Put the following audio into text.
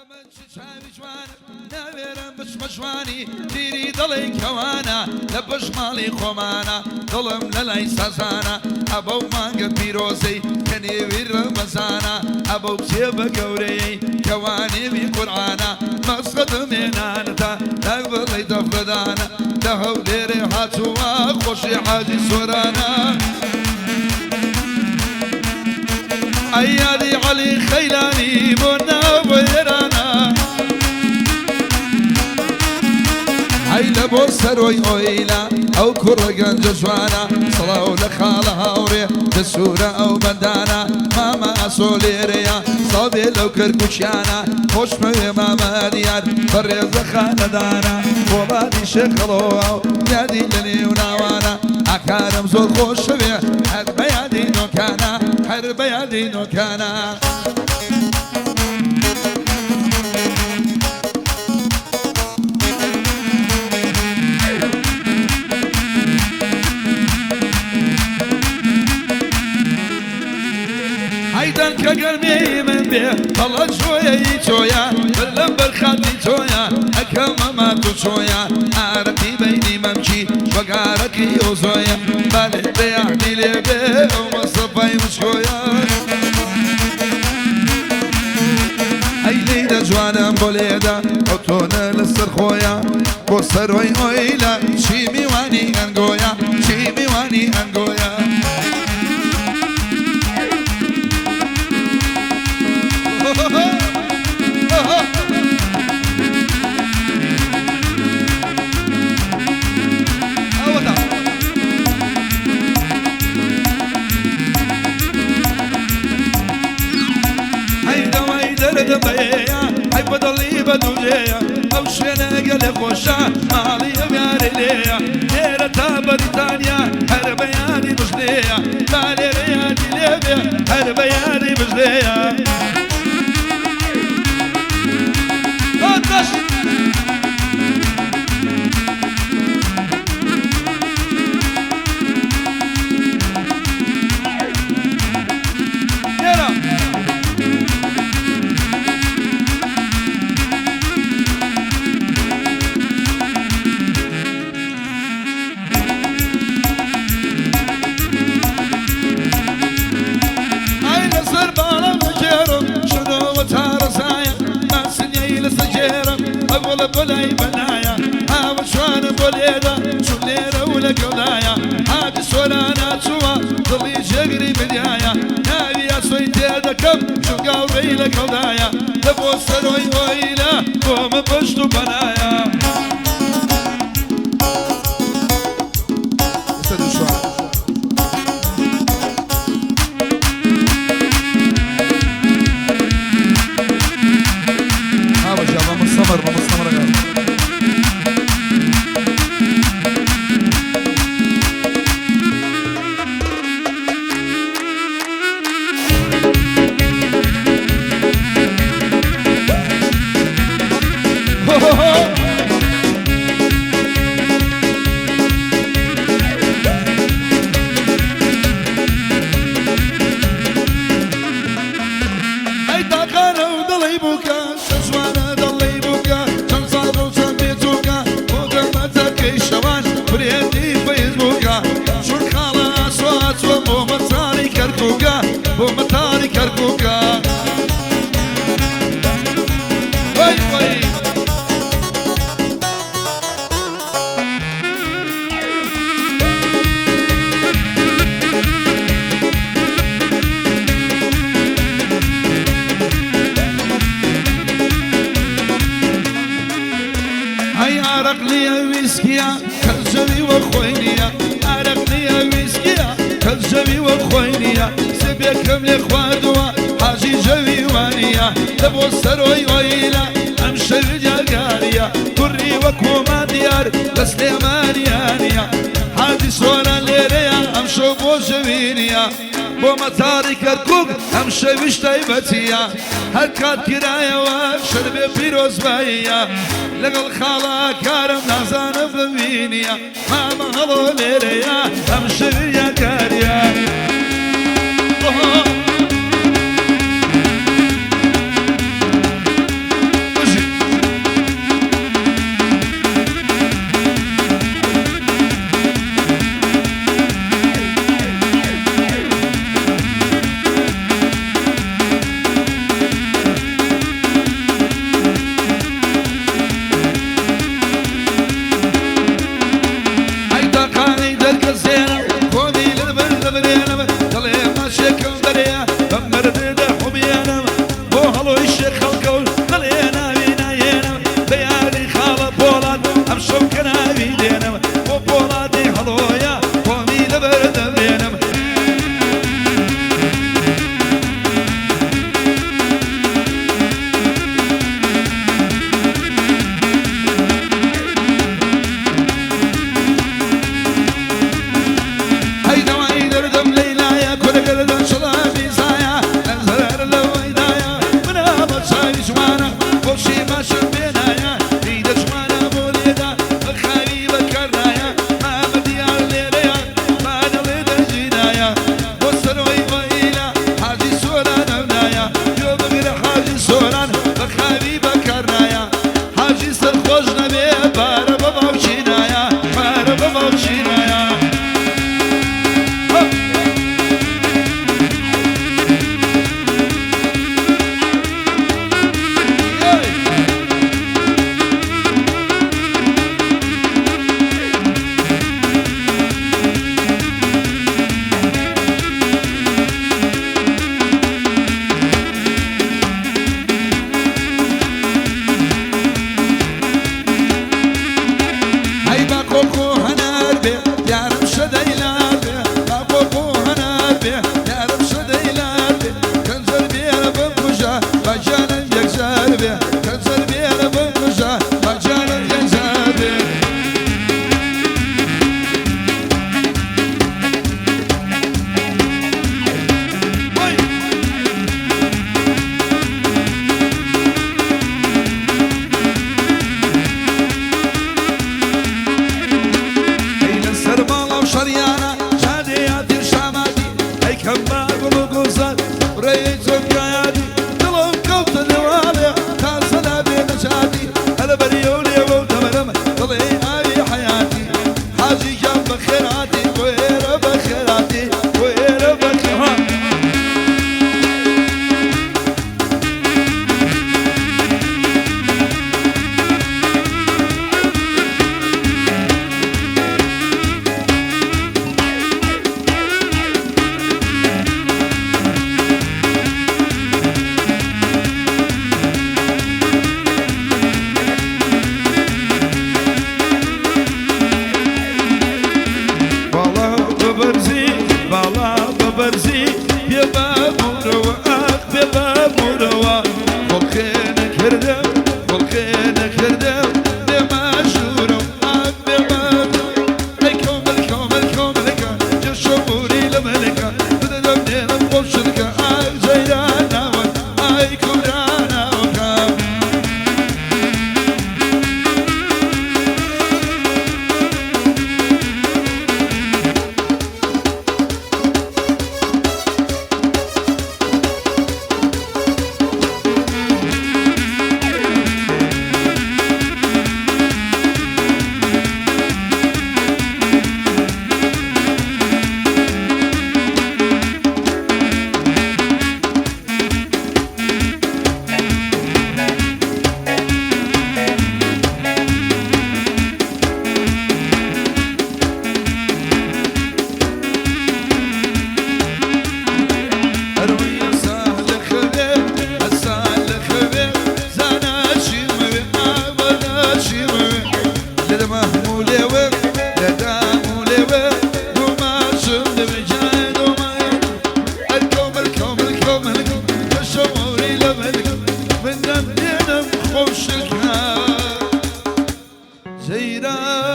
ئەمە چ چاوی جوانە ناوێرم بچمە ژوانی پیری دەڵێی کەوانە لە پشت ماڵی خۆمانە دڵم لە لای سازانە ئەبەو مانگە پیرۆزەی کە نێوی ڕەمەزانە ئەبەو کتێبە گەورەیەی کەوا نێوی قورعانە مەقسەدم هێنانتە ناک بڵێی دەفرەدانە لە هەولێرێ هاتووە خۆشی حاجی سۆرانە. ئەی یادی عەلی خەیلانی بۆ ناوە ئێرانە. ئەی لە بۆ سەرۆی ئۆیلا ئەو کوڕە گەنجە جوانە سڵاو لە خاڵە هاوڕێ دەسوورە ئەو بەندانە مامە ئاسۆ لێرەیە سڵاو بێ لەو کەرکوکیانە خۆشمەوێ مامە دیار بەڕێزە خانەدانە پۆڵادی شێخەڵۆ ئەو یادی لە نێو ناوانە ئاکارم زۆر خۆشەوێ هەر بە یادی نۆکانە هەر بە یادی نۆکانە. ئەی دەنکە گەرمی من بێ پەڵە چۆیەی چۆیە بەر لەم بەرخاتی چۆیە ئەکەمە مات و چۆیە ئارەقی بەینی مەمکی وەک ئارەقی ئۆزۆیە با لێرە یادی لێ بێ ئەو مەسەفای مشکۆیە. ئەی لێدە جوانم بۆ لێدە ئەو تۆنە لەسەر خۆیە بۆ سەرۆی ئۆیلە چی میوانی ئەنگۆیە چی میوانی ئەنگۆیە. هەی دەوای دەردم بەیە هەی بەدڵی بەدوورێیە ئەو شوێنە گەلێ خۆشە ماڵی ئەو یارەی لێیە لێرە تا بەریتانیا هەر بەیانی مژدەیە با لێرە یادی لێ بێ هەر بەیانی مژدەیە. ئای لەسەر باڵم بگێڕم شنۆوە تا ڕەزایە ماسنیەی لەسەر گێڕم ئەگوڵە بۆ لای بەنایە ئاوە جوانە بۆ لێرە چون لێرە و لەگەڵدایە حاجی سۆرانە چووە دڵی جێگری بدیایە ناوی ئاسۆی تێدەکەم چون گاوڕێی لەگەڵدایە لە بۆ سەرۆی ئۆیلە بۆ من پشت و پەنایە. ئەی تاقانە و دڵی بووکە شەجوانە دڵی بووکە چەند ساڵ و چەند بێچووکە بۆ دەمەتەکەی شەوان فرێتی فەیسبووکە چون خاڵە ئاسۆ ئاچوە بۆ مەتاری کەرکووکە بۆ مەتاری کەرکووکە. وەی وەی. ئەی ئارەق لیە ویسکیە کەس جەوی وە خۆی نییە ئارەق لیە ویسکیە کەس جەوی وە خۆی نییە سێبێکم لێ خواردووە حاجی جەوی وانییە لە بۆ سەرۆی ئۆیلە ئەم شەوی دیارگاریە کوڕی وەکۆمان دیار لە سلێمانیانیە حاجی سۆران لێرەیە ئەم شەو بۆ جەوی نییە بۆ مەتاری کەرکوک ئەم شەویش تایبەتیە هەر کات کرایەوە شەربێ پیرۆزباییە لەگەڵ خاڵە کارم نازانم ببینیە مامە هەڵۆ لێرەیە ئەم شەوی یادگاریە. خۆشێ خەڵکە و دڵێ ناوی ناهێنم بە یاری خاڵە پۆڵات ئەمشەو کە ناوی دێنم بۆ پۆڵاتی هەڵۆیە خۆمی لەبەر دەمرێنم. هەی دەوای دەردم لەیلایە کورە گەردن چڵە بیزایە لە زەرەر لەوەیدایە منە بە چاوی جوانە خۆشی باشم بێنایە دیدە جوانە بۆ لێدا بە خاوی بەکارنایە مامە دیار لێرەیە بانەڵێ دەژینایە بۆ سەرۆی وەیلا حاجی سۆران ئەونایە گوێ بگرە حاجی سۆران بە خاوی بەکارنایە حاجی سەرخۆش نەبێ پارە بە باوکی نایە پارە بە باوکی نایە. هەی با قۆقۆ هەنار بێ یارم شەدەی لار بێ با قۆقۆ هەنار بێ یارم شەدەی لار بێ خەنجەر بێرە بمکوژە با گیانم یەکجار بێ خەنجەر بێرە بمکوژە با گیانم یەکجار بێ. وەی! ئەی لەسەر ماڵە و شەریانە شادێ شاماتی ئەی کەم با گوڵ و گوڵزار ڕێی چۆنگایاتی دڵم کەوتە لێواڵێ تازە نابێ نەجاتی هەلە بەریە و لێوە و دەمرم دڵێ ئاوی حەیاتی حاجی گیان بەخێراتی بۆ ئێرە بەخێراتی بۆ ئێرە بەخێرات. باڵا بە بەرزی باڵا بە بەرزی پێ بە مورەوە ئاخ پێ بە مورەوە خۆڵخێ نەکردم خۆڵخێ نەکردم بێ ماژوورم ئاخ بێ ماژوورم ئەی کۆمەل کۆمەل کۆمەلەکە جەشەموری لە مەلەکە بدەدەم دێنم خۆشتکە ئاخ جەیراناوە ئای کووراناوەکە. ئەروی ساڵ خەوێ ئەساڵ خەوێ زانا چیمەوێ ئاوەنا چیمەوێ لە دەمەهمولێوە لە دامولێوە دوماشم دەوێ جای دومای ئەرکۆمەل کۆمەل کۆمەل بەشەمۆری لە مەلک من دەم دێنم خۆشکە جەیران.